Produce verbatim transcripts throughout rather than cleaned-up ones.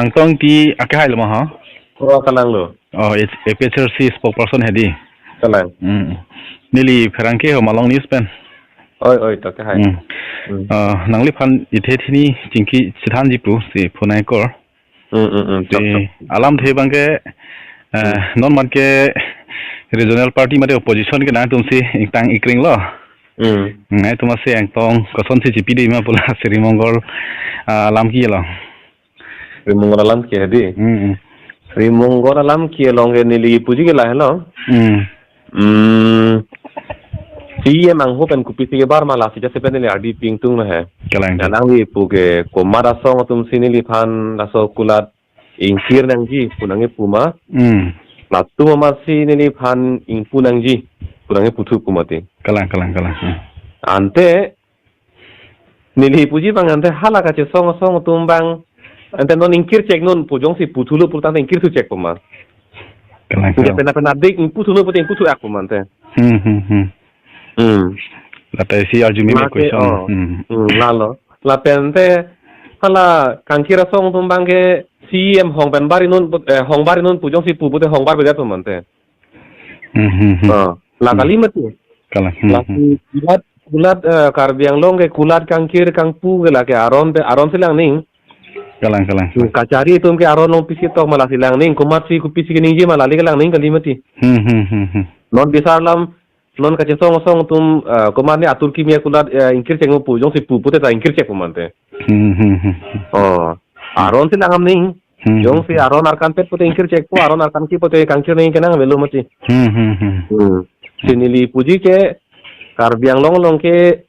Angtong Ingti akehai lo ma ha? Oh, kalang lo. Oh, it's A P H L C spokesperson hedi. Kalang. Hmm. Neli pherangke ho Malong News pen. Oi, oi, to kehai. Hmm. Hmm. Ah, nangliphan ithe thini chingki chethanji pusi phone ai-kor. Hmm, hmm, hmm. Chok, si chok. Alamthe abangke, eh, Hmm. non man ke regional party mate opposition ke nangtum si ingtang ikring lo. Hmm. Hmm, nangtum si angtong kosonsi chipidi ma pu la Sri Mongal, ah, alam ke-e lo. Sri Mongal alam ke-e hedi. Hmm, hmm. Sri Mongal alam ke-e along ke neli puji ke lahelo. Hmm. Hmm. C E M angho pen kopisi kebar ma lasi jasepen neli ardi pingtung lo he. Kalang. Alangli pu ke komat asong atum si neliphan laso kulat ingkir nangji pu nangkepu ma. Hmm. Latum amatsi neliphan ingpu nangji pu nangkeputhu pu mati. Kalang, kalang, kalang. Hmm. Ante neli puji abang ante hala kachesong asong atum abang ante non ingkir chek non pu jongsi puthulo pulotangte ingkirthu chek pu ma. Kalang, kalang. Pena pena dik ingputhulo pute ingputhu ak pu ma ante. Hmm, hmm, hmm. Hmm. Lata isi arju meme Lake, question. Oh. Hmm. Hmm, lalo. Lapen te hala kangkir asong atum abangke C E M hong pen bari non put, eh, hong bari non pu jongsi pu pute hong bar bedet pu ma ante. Hmm, hmm, hmm. Ah, la Hmm. kali mati. Kalang. Hmm, Lasi hmm. kulat, kulat, eh, Karbi Anglong ke kulat kangkir kangpu ke lake aron te, aron si lang ning. Kalang, kalang. Hmm, kachari atum ke aron long pisi tok ma lasi lang ning, komatsi kopisi keningje ma lali ke lang ning kali mati. Hmm, hmm, hmm, hmm. Non bisar alam, non kachesong asong atum, eh, komat ne atur kimi akulat, eh, ingkir chek mo pu, jongsi pu pute ta ingkir chek pu ma ante. Hmm, hmm, hmm. Oh, aron si lang am ning. Hmm, Jongsi hmm. aron arkan pet pute ingkir chek pu, aron arkan ki pute kangkir ning kenang avelo mati. Hmm, hmm, hmm. Hmm. Si neli puji ke Karbi Anglong along ke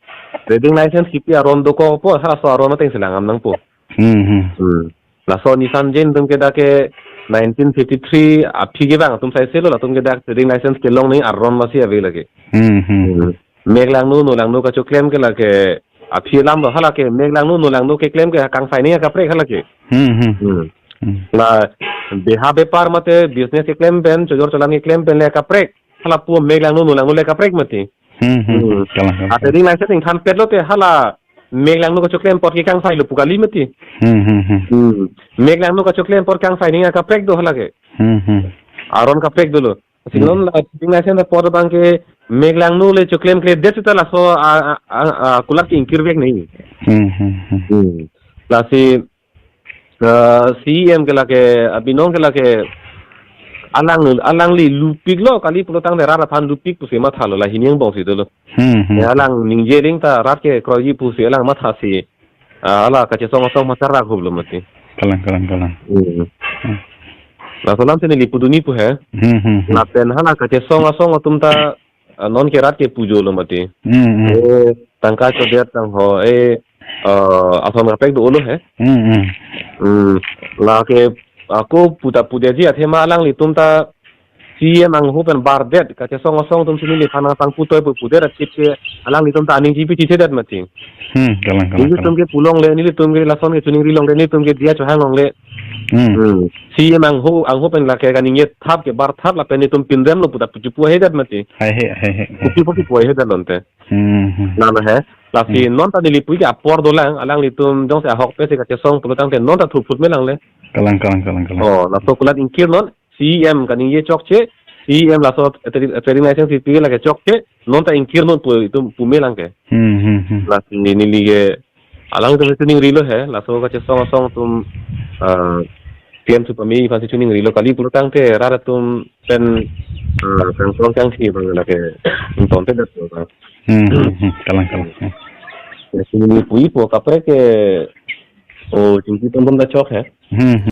trading license kipi aron dokok pu, halaso aron ateng si lang am nangpo. Hmm, hmm. Hmm. Laso Nissan Jain atum ke dak ke nineteen fifty-three aphi kevang atum sai selo, latum ke dak trading license kelong ning aron masi ave lake. Hmm, hmm. Hmm. Mek langno, no langno kachoklem ke lake aphi alam lo, halake mek langno, no langno keklem ke kangsai ning akaprek halake. Hmm, hmm. Hmm. Hmm. La beha bepar mate business keklem pen, chojor cholan keklem pen le kaprek. Hala pu mek langno, no langno le kaprek mati. Hmm, hmm, hmm. Hmm. Kalang, kalang. A trading license ingthan pet lote hala mek langno kachoklem apot ke kangsai lo pu kali mati. Hmm, hmm, hmm. Hmm. Mek langno kachoklem apot kangsai ning akaprek do halake. Hmm, hmm. Aron kaprek dolo. Si Hmm. non la trading license apot abangke mek langno le choklem kledet seta laso a, a, a, a, kulat ke ingkir vek ning. Hmm, hmm, hmm. Hmm. Lasi, eh, C E M ke lake, abinong ke lake, alang, alangli lupik lo kali pulotangte rat aphan lupik pusi mathalo, la hini angbong si dolo. Hmm, hmm. Ya, alang ningje ring ta rat ke kroiji pusi alang mathasi. Ah, hala kachesong asong mathar ra hublo mati. Kalang, kalang, kalang. Hmm. Hmm. Laso alam si neli pudun-i pu he. Hmm, hmm, hmm. Lapen hala kachesong asong atum ta, ah, non ke rat ke pujo lo mati. Hmm, hmm. Eh, tangka chodet tang ho, eh, eh, ason kaprek do-o lo he. Hmm, hmm. Hmm. Lake ako puta pudetji athema alanglitum ta C E M angho pen bardet, kachesong asong atum si neliphan nangpangputoi pu pudet achit ke alanglitum ta aning chipi chichedet mati. Hmm, kalang, kalang, Nelitum kalang. ke pulongle, nelitum ke lason ke choningri longle, nelitum ke diya chohang longle. Hmm. Hmm. C E M angho, angho pen lake kaningje thap ke bar thap lapen nelitum pinrem lo puta puchipu hedet mati. Hai he, hai he, hai. Puchipu puchipu hedet lonte. Hmm, hmm. Nana he. Lasi Hmm. non ta neli puji ke apor dolang, alanglitum jongsi ahok pe si kachesong pulotangte non ta thurphut me langle. Kalang, kalang, kalang, kalang. Oh, laso kulat ingkir non, C E M kaningje chokche, C E M laso trading, trading license kipi lake chokche, non ta ingkir non pu itum pu me lang ke. Hmm, hmm, hmm. Lasi neli ke, alangtum si choningrilo he, laso kachesong asong atum, ah, C E M si pame aphan si choningrilo kali pulotangte rat atum pen, ah, kangtong kangthi abang lake ingtontedet lo bang. Hmm, hmm, hmm. Kalang, kalang. Hmm. Lasi neli puji pu kaprek ke, oh, chingki tonton ta chok he. Hmm, hmm.